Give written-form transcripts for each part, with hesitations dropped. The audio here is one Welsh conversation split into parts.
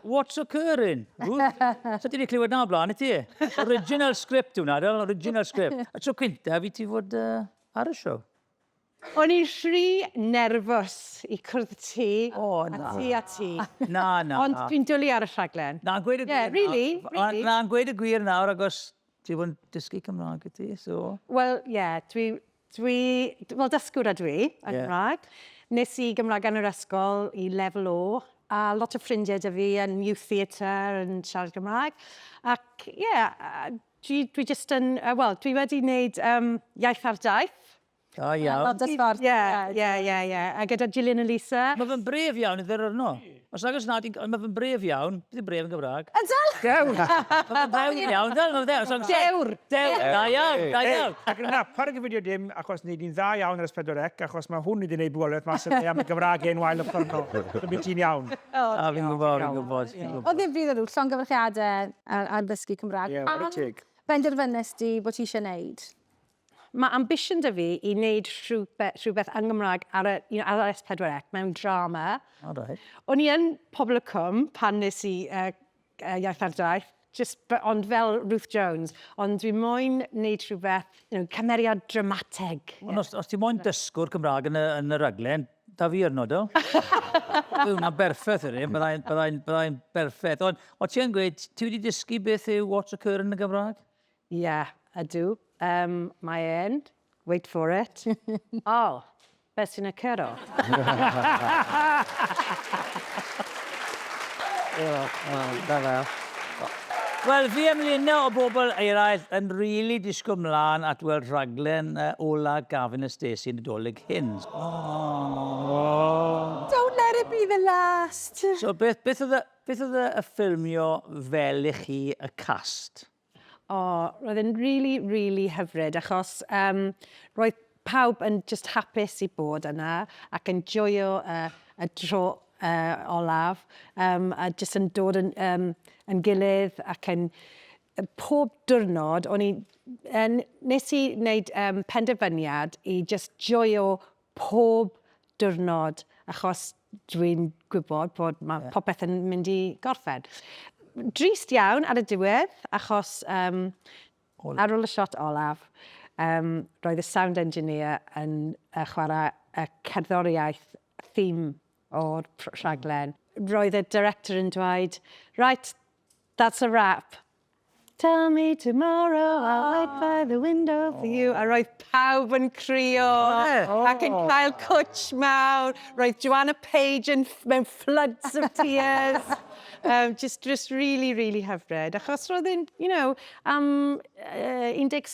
What's occurring? Ruth? So ti wedi clywed na o blaen, i ti? Original script yw na, original script. Y tro cynta fi ti fod uh, ar y siow. O'n i'n rhy nerfus i cwrdd ti. O, na. A ti a ti. Na, na. Ond dwi'n dwlu ar y rhaglen. Na, gweud y gwir. Yeah, really, really. Na, gweud y gwir nawr, agos ti fod yn dysgu Cymraeg i ti, so... Wel, ie, yeah, dwi, dwi, wel, dysgwr ydw i yn yeah. Gymraeg. Nes i Gymraeg yn yr ysgol i lefel O, a lot o ffrindiau 'da fi yn youth theatre yn siarad Gymraeg. Ac, ie, yeah, dwi, dwi just yn, wel, dwi wedi wneud um, iaith ar daith. Da iawn. Lot o sbort. Ie, ie, ie, ie. A gyda Gillian a Lisa. Mae fe'n bref iawn i ddod arno. Os nag oes na, mae fe'n bref iawn. Beth yw bref yn Gymraeg? Yn dal? Dewr! Mae fe'n bref iawn, dal, mae'n dewr. Dewr! Dewr, da iawn, da iawn. Ac yn hapar y gyfeirio dim, achos ni di'n dda iawn ar S4C, achos mae hwn wedi gwneud bywoliaeth mas yn am y Gymraeg ein wael uffernol. So bydd ti'n iawn. A fi'n gwybod, fi'n gwybod. O ddifri ddyn nhw, llongyfarchiadau ar ddysgu Cymraeg. Ie, whare teg. Benderfynest di bod ti eisiau gwneud? Mae ambition 'da fi i wneud rhywbeth, rhywbeth yn Gymraeg ar y, you know, ar y S4C mewn drama. All right. O'n i yn Pobl y Cwm pan nes i uh, uh, Iaith ar Daith, just, but, ond fel Ruth Jones. Ond dwi moyn wneud rhywbeth, you know, cymeriad dramateg. Ond os, os ti moyn dysgwr Cymraeg yn y, yn y raglen, da fi arno, do? Bydd hwnna'n berffaith yr un, byddai'n byddai, byddai berffaith. Ond o ti yn gweud, ti wedi dysgu beth yw What's Occurring yn y Gymraeg? Ie, ydw. Um, mae e'n, wait for it. O, beth sy'n occuro? Da fe. Wel, fi am Lena o bobl eraill yn rili really disgwyl mlaen at weld rhaglen uh, ola Gavin a Stacey yn y Dolig hyn. Oh. Don't let it be the last. So beth, beth oedd y, beth oedd y, y ffilmio fel i chi y cast? O, roedd e'n rili, rili hyfryd achos um, roedd pawb yn just hapus i bod yna ac yn joio y, y dro uh, olaf um, a just yn dod yn, um, yn gilydd ac yn pob diwrnod o'n i yn, nes i wneud um, penderfyniad i just joio pob diwrnod achos dwi'n gwybod bod mae yeah. popeth yn mynd i gorffen. Drist iawn ar y diwedd achos um, ar ôl y shot olaf, um, roedd y sound engineer yn uh, chwarae y cerddoriaeth theme o'r rhaglen. Roedd y director yn dweud, right, that's a wrap. Tell me tomorrow I'll wait by the window for you. A roedd pawb yn crio ac yn cael cwtsh mawr. Roedd Joanna Page yn, mewn floods of tears. um, just, just really, really hyfryd. Achos roedd yn, you know, am uh, 17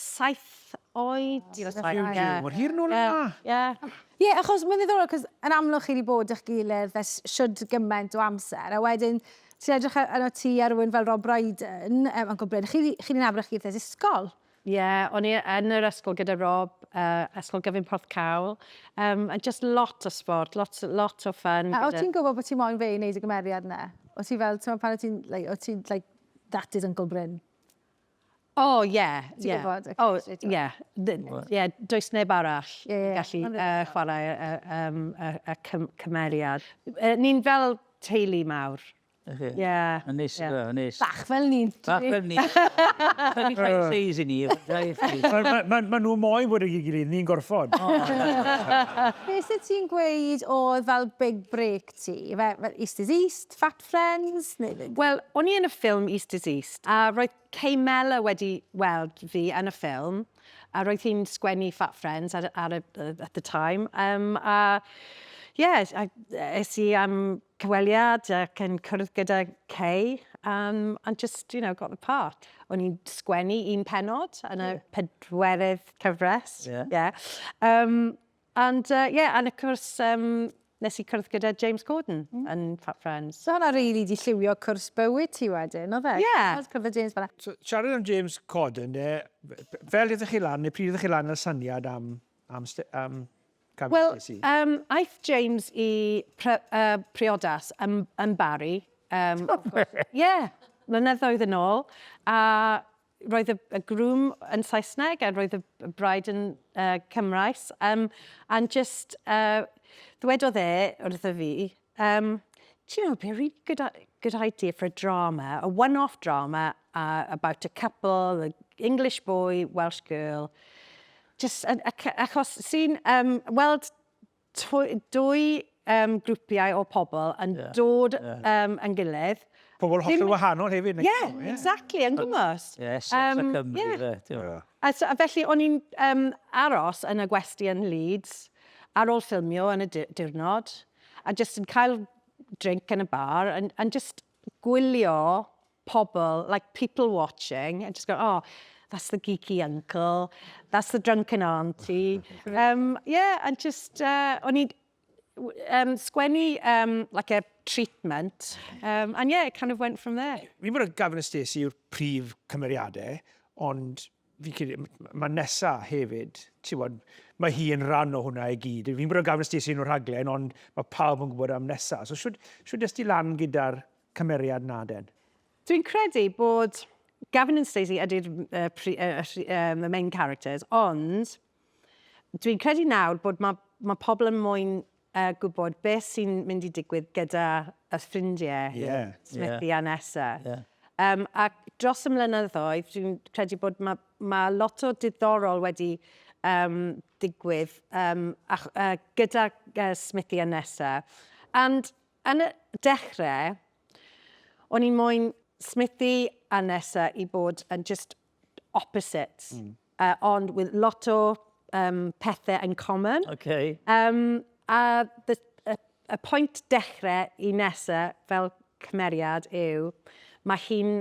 oed. Yeah. Mor hir nôl yna. Yeah. Ie, achos mae'n ddiddorol, cos yn amlwg chi wedi bod eich gilydd ers shwd gymaint o amser, a wedyn ti'n edrych arno ti a rhywun fel Rob Brydon, um, Uncle Bryn, chi chi wedi nabod eich gilydd ers ysgol. Ie, yeah, o'n i yn yr ysgol gyda Rob, uh, Ysgol Gyfun Porthcawl, um, and just lot o sport, lot, lot o fun. A o ti'n gwybod bod ti moyn fe i wneud y gymeriad yna? O ti fel, ti'n pan o ti'n, like, o ti'n, like, that is Uncle Bryn? O, ie, Ti'n ie. gwybod, ocê, O, straight ie. Ie, does neb arall Ie, ie, yn gallu ma'n uh, chwarae y, um, y, y cym cymeriad. Uh, ni'n fel teulu mawr. Ie. Ie. Yn neis, ie. yn neis. Bach fel ni'n Bach fel ni. Fel ni seis i ni. Mae nhw moyn bod ei gilydd, ni'n gorfod. Beth sydd ti'n gweud oedd fel big break ti? Fe, fel East is East, Fat Friends? Neu... Wel, o'n i yn y ffilm East is East, a roedd Kay Mellor wedi weld fi yn y ffilm, a roedd hi'n sgwennu Fat Friends ar, ar y, at the time. Um, a yeah, a, es i am cyfweliad ac yn cwrdd gyda Kay, um, and just, you know, got the part. O'n i'n sgwennu un pennod yn y pedwerydd cyfres. Yeah. Yeah. Um, and, uh, yeah, and of course, um, nes i cwrdd gyda James Corden mm. yn Fat Friends. So hwnna rili di lliwio cwrs bywyd ti wedyn, oedd e? Ie. Cwrdd â James fel So, siarad am James Corden, de, fel ydych chi lan, neu pryd ydych chi lan â'r syniad am, am, am Gavin Wel, Stacey? um, aeth James i pre, uh, priodas yn, yn Barry. Um, Ie, yeah, mlynyddoedd yn ôl. A roedd y, y groom yn Saesneg a roedd y bride yn uh, Cymraes. Um, and just, uh, ddwedodd e wrtho fi, um, do you know, be really good, good idea for a drama, a one-off drama uh, about a couple, a English boy, Welsh girl. Just, a, a, achos sy'n um, weld dwy um, grwpiau o pobl yn yeah. dod yeah. Um, yn gilydd. Pobl hollol wahanol hefyd. Ie, yeah, yeah. exactly, yn gwmws. Yes, um, Cymru, yeah. yeah. A, so, a felly, o'n i'n um, aros yn y gwesti yn Leeds ar ôl ffilmio yn y diwrnod, a just yn cael drink yn y bar, and, and just gwylio pobl, like people watching, and just go, oh, that's the geeky uncle, that's the drunken auntie. um, yeah, and just, uh, o'n i um, sgwennu um, like a treatment, um, and yeah, it kind of went from there. Fi'n bod Gavin a Stacey yw'r prif cymeriadau, ond fi'n credu, mae Nessa hefyd, ti'n gwybod, mae hi yn rhan o hwnna i gyd. Fi'n bod Gavin a Stacey yn o'r rhaglen, ond mae pawb yn gwybod am Nessa. So, shwd, shwd des ti lan gyda'r cymeriad 'na den? Dwi'n credu bod Gavin and Stacey ydy'r uh, uh, um, the main characters, ond dwi'n credu nawr bod mae, mae pobl yn moyn uh, gwybod beth sy'n mynd i digwydd gyda y ffrindiau yeah. Smithy yeah. a Nessa. Yeah. Um, ac dros y mlynyddoedd, dwi'n credu bod mae, mae lot o diddorol wedi um, digwydd um, ach, uh, gyda uh, Smithy a Nessa. And yn y dechrau, o'n i'n moyn Smithy a Nessa i bod yn just opposites, mm. uh, ond with lot o um, pethau yn common. Okay. Um, a the, y, y pwynt dechrau i Nessa fel cymeriad yw, mae hi'n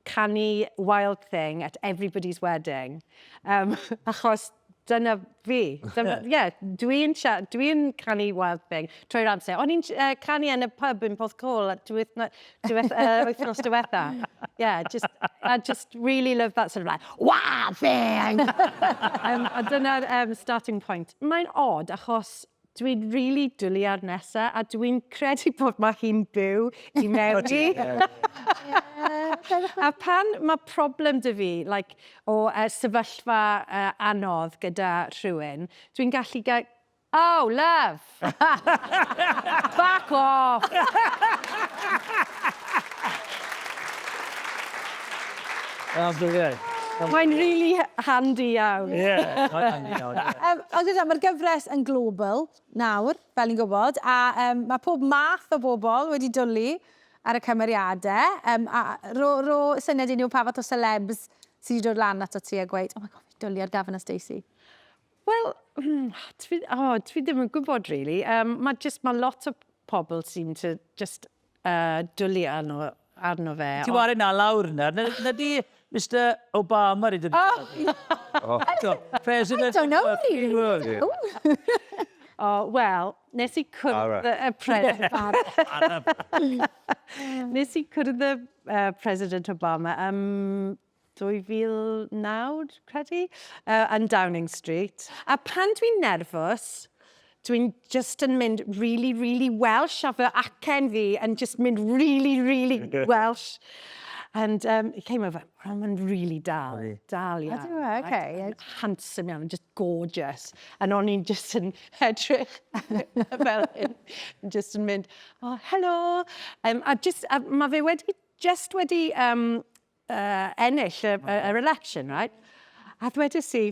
canu Wild Thing at everybody's wedding. Um, achos dyna fi. Dyna, yeah, dwi'n dwi canu Wild Thing trwy'r amser. O'n i'n uh, canu yn y pub yn Porthcawl diweth, diweth, uh, wythnos diwetha. Yeah, just, I just really love that sort of like, Wild Thing! um, a dyna'r um, starting point. Mae'n odd achos Dwi'n rili dwli ar Nessa a dwi'n credu bod mae hi'n byw i mewn i. A pan mae problem 'da fi, like, o uh, sefyllfa uh, anodd gyda rhywun, dwi'n gallu gael, oh, love! Back off! That's brilliant. Mae'n really handy iawn. Ie. Mae'n handy iawn, ie. Um, ond gyda, mae'r gyfres yn global nawr, fel ni'n gwybod, a um, mae pob math o bobl wedi dwlu ar y cymeriadau. Um, a ro, ro syniad i ni o pa fath o celebs sydd wedi dod lan ato ti a gweud, oh my god, fi dwlu ar Gavin a Stacey. Wel, dwi, oh, dwi ddim yn gwybod, really. Um, mae just, mae lot o pobl seem to just uh, dwlu arno, arno fe. Ti wario na lawr na. Na, na di Mr Obama wedi dod. Oh. oh. President I don't know, of the really. world. Oh. Oh, wel, nes i cwrdd y president. Nes i cwrdd y uh, President Obama ym um, 2009, credu, uh, yn Downing Street. A pan dwi'n nerfus, dwi'n just yn mynd really, really Welsh, a fy acen fi yn just mynd really, really Welsh. And um, he came over, mae'n really dal, dal iawn. Ydyw e, okay. Right? Handsome iawn, just gorgeous. And o'n i'n just yn edrych fel hyn, just yn mynd, oh, hello. Um, a just, a mae fe wedi, just wedi um, uh, ennill y, y, yr election, right? A ddwedes i,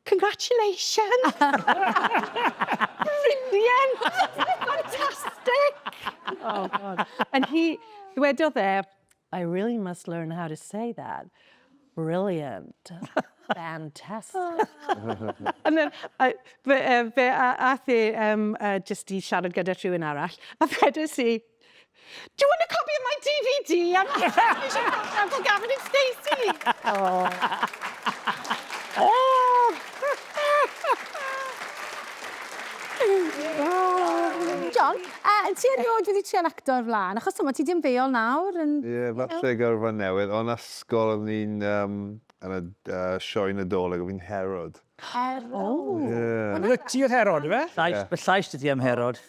congratulations! Brilliant! Fantastic! Oh, God. And he, ddwedodd e, I really must learn how to say that. Brilliant. Fantastic. And then, I, fe, uh, fe ath e um, uh, just i siarad gyda rhywun arall, a ddwedes i, Do you want a copy of my DVD? I'm Uncle Gavin and Stacey. Oh. Oh. John, uh, ti erioed wedi trial actor flan? Achos tyma, ti di ymddeol nawr? Yn... Ie, yeah, falle gyrfa newydd. O'n ysgol o'n i'n um, yn y uh, sioe Nadolig, o'n fi'n Herod. Herod? Oh. Yeah. Ti oedd Herod, ife? Llais, yeah. llais ti am Herod.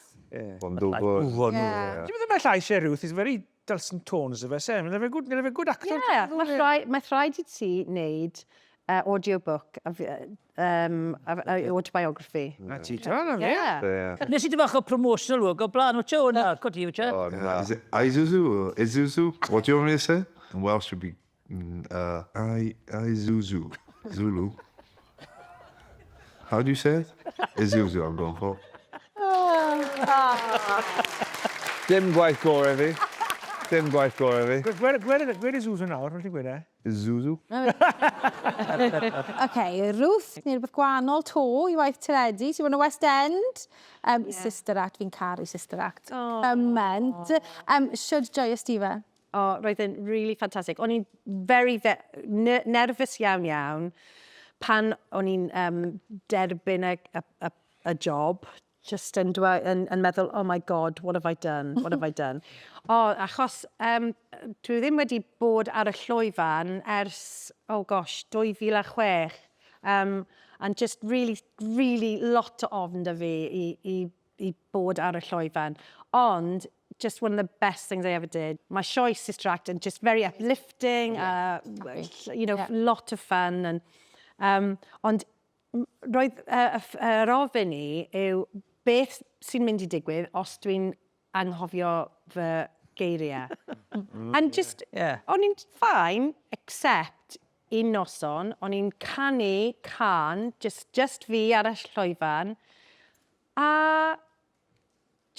Ond dwbl. Wfon. Ti'n meddwl mae llais e, Ruth, is very dulcet tones, ife, se? Mae'n fe good, mae'n fe good actor. Ie, mae rhaid, mae rhaid i ti wneud audiobook a fi, autobiography. Na ti, to, na fi. Yeah. Nes i dy bach o promotional work o blaen, wyt ti o na, codi, wyt ti? Oh, na. Is it Isuzu or Isuzu? What do you want me to say? In Welsh would be I, Isuzu. Zulu. How do you say it? Isuzu, I'm going for. Dim gwaith gorau fi. Dim gwaith gorau fi. Gwed, gwed, gwed Isuzu nawr, fel ti'n gweud e? Isuzu. OK, Ruth, neu rhywbeth gwahanol to i waith teledu. Ti'n bod yn y West End. Sister Act, fi'n caru Sister Act. Oh. Cyment. Shwd joyous ti fe? O, oh, roedd yn really fantastic. O'n i'n very, nervous iawn iawn pan o'n i'n derbyn y, y, y, y job, just yn, dwe, yn meddwl, oh my God, what have I done? What have I done? O, oh, achos dwi ddim wedi bod ar y llwyfan ers, oh gosh, 2006. And just really, really lot o ofn 'da fi i bod ar y llwyfan. Ond, just one of the best things I ever did. Mae sioe Sister Act yn just very uplifting, lot of fun. And, ond roedd yr ofyn i yw beth sy'n mynd i digwydd os dwi'n anghofio fy geiriau. And just, o'n i'n fine, except un noson, o'n i'n canu cân, just fi ar y llwyfan, a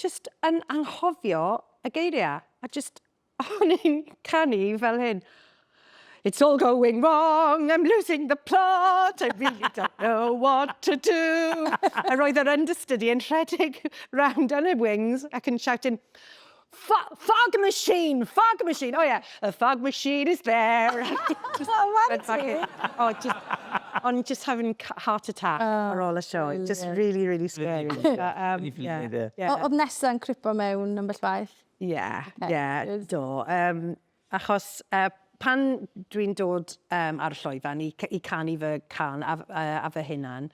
just yn anghofio y geiriau. A just, o'n i'n canu fel hyn. It's all going wrong, I'm losing the plot, I really don't know what to do. A roedd yr understudy yn rhedeg round yn y wings ac yn shouting, Fog machine, fog machine. Oh yeah, the fog machine is there. Just Oh, went back in. Oh, just, on just having heart attack ar ôl y sioe. Just really, really scary. But, yeah. Oedd Nessa yn cripo mewn ambell waith? Yeah, do. Achos pan dwi'n dod ar y llwyfan i canu fy cân a fy hunan,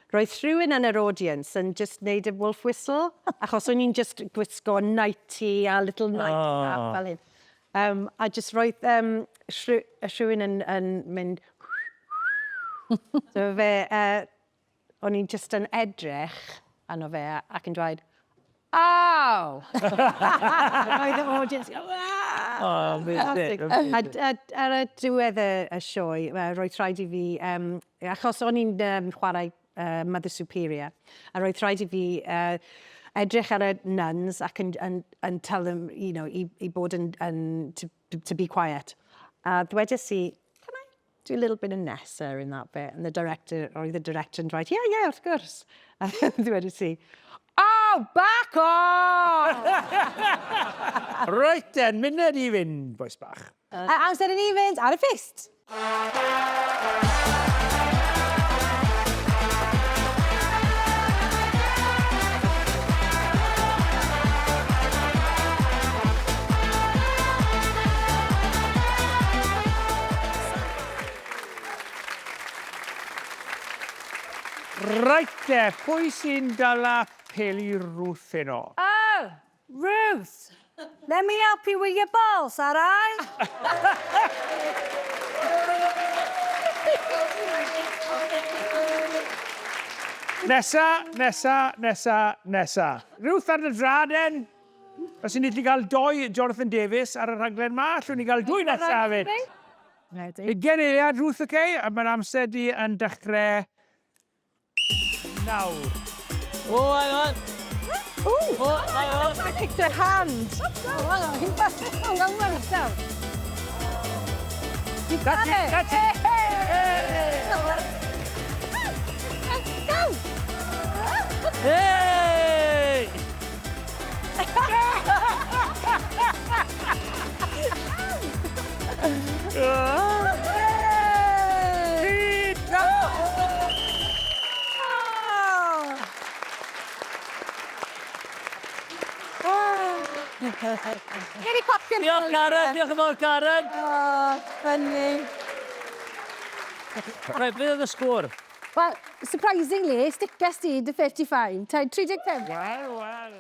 roedd rhywun yn yr audience yn just neud y wolf whistle, achos o'n i'n just gwisgo nightie a little nightcap fel hyn. A just roedd rhywun yn mynd. So fe, o'n i'n just yn edrych arno fe ac yn dweud, "Ow!" Roedd y audience, "Ah!" Oh, amazing. A ar y diwedd y sioe, roedd rhaid i fi, achos o'n i'n chwarae Mother Superior, a roedd rhaid i fi edrych ar y nuns ac yn tell them, i bod yn to be quiet. A dwedes i, "Can I do a little bit of Nessa in that bit?" And the director, oedd y director yn dweud, Yeah, wrth gwrs." A dwedes i, "Oh, back off!" Right then, munud i fynd, bois bach. A amser i ni fynd ar y ffist. Right te, pwy sy'n dala peli Ruth heno? Oh, Ruth, let me help you with your balls, all right? Nesa, nesa, nesa, nesa. Ruth ar y draden. Os ni'n gallu cael doi Jonathan Davies ar y rhaglen ma, allwn ni gael dwy nesa hefyd. Ready. 20 eiliad, Ruth, oce? Okay? A mae'r amser di yn dechrau nawr. Oh, hang on. Ooh, Oh, hang on. I kicked her hand. Oh, hang on. Hang on, hang on. You've got That's it, it. that's it. Hey! Go! Hey! Tri, dau. Geri clapio. Diolch, Karen. Diolch yn fawr, Karen. Oh, funny. Right, beth oedd y sgôr? Well, surprisingly, sticas ti dy 55. 35. Wel, wel.